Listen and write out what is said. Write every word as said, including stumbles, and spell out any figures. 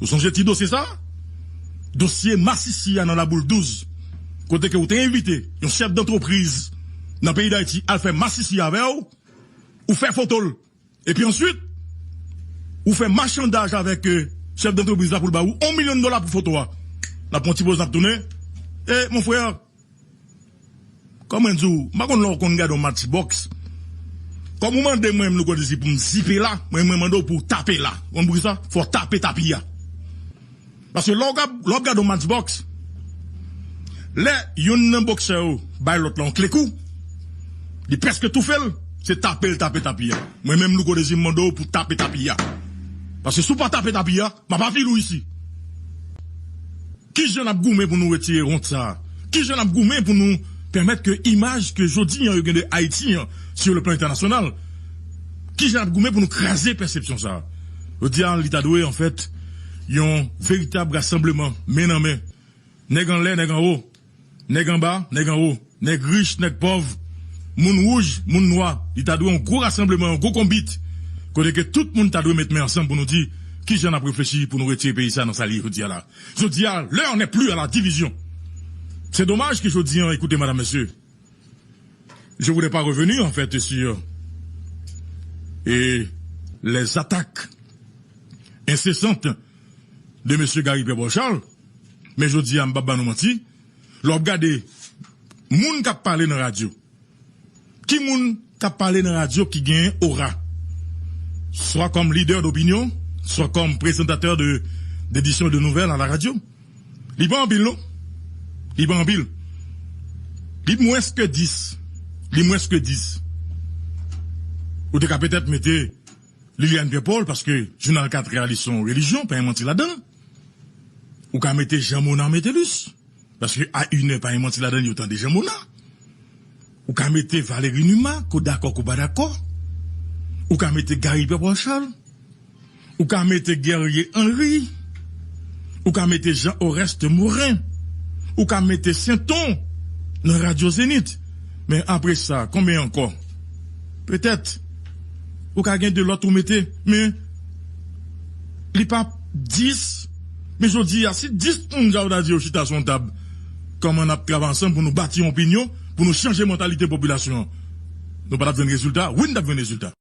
Ou sonje ti dosye sa? Dosye masisi a nan Laboul douz, kote ke ou te envite yon chèf dantrepriz nan peyi Dayiti al fè masisi avè w, ou fè foto l. Epi answit, ou fè machandaj avèk, euh, chèf dantrepriz la pou l ba ou yon milyon dola pou foto a. N ap pran ti poz, n ap tounen. E, mon frè, kòm mwen di w, m pa konn lè w konn gade yon match box. Kòm ou mande mwen, Louko Désir, pou m zipe la, mwen, mwen mande w pou w tape la. Ou konn poukisa? Fò w tape tapi a. Paske lè w gad, lè w ap gade yon match box, lè youn nan boksè yo bay lòt la yon klekou, li prèske toufe l, se tape l tape tapi a. Mwen menm, Louko Désir, m mande w pou w tape tapi a. Paske si w pa tape tapi a, m ap avili w isi. Kijan n ap goumen pou nou retire wont sa a? Kijan n ap goumen pou nou pèmèt ke imaj ke jodi an yo gen de Ayiti an, sur le plan entènasyonal, kijan n ap goumen pou nou kraze pèsepsyon sa a? Jodi a, li ta dwe, anfèt, yon veritab rasanbleman, men nan men, nèg anlè, nèg anwo, nèg anba, nèg anwo, nèg rich, nèg pòv, moun wouj, moun nwa. Li ta dwe yon gwo rasanbleman, yon gwo konbit, kote ke tout moun ta dwe met men ansanm pou nou di kijan n ap reflechi pou nou retire peyi sa nan sa li ye jodi a la. Jodi a, l'heure n'est plus à la division. C'est dommage que jodi an, écoutez, madame, monsieur, je voudrais pas revenir, en fait, sur, et les attaques incessantes de monsieur Gary Pierre Paul Charles, men jodi a, m p ap ba nou manti, lè w ap gade moun k ap pale nan radyo, ki moun k ap pale nan radyo ki gen ora? Swa kòm lidè dopinyon, swa kòm prezantatè de, d'édition de nouvelles à la radio. Li pa anpil, non. Li pa anpil. Li mwens ke dis. Li mwens ke dis. Ou te ka petèt mete Liliane Pierre Paul, paske jounal Katrè a, li se yon relijyon, pa gen manti ladan l. Ou ka mete Jean Monard Metellus, paske A Une Heure pa gen manti ladan l, yo tande Jean Monard. Ou ka mete Valéry Numa, ke w dakò, ke w pa dakò. Ou ka mete Gary Pierre Paul Charles. Ou ka mete Guerrier Henry. Ou ka mete Jean Oreste Morin. Ou ka mete Senton nan Radyo Zenith. Men apre sa, konbyen ankò? Petèt, ou ka gen de lòt ou mete, men li pa dis. Men jodi a, si dis moun sa yo ta di yo chita sou yon tab, kòman n ap travay ansanm pou nou bati yon opinyon, pou nou chanje mantalite popilasyon an? Nou pa t ap jwenn rezilta? Wi, n t ap jwenn rezilta.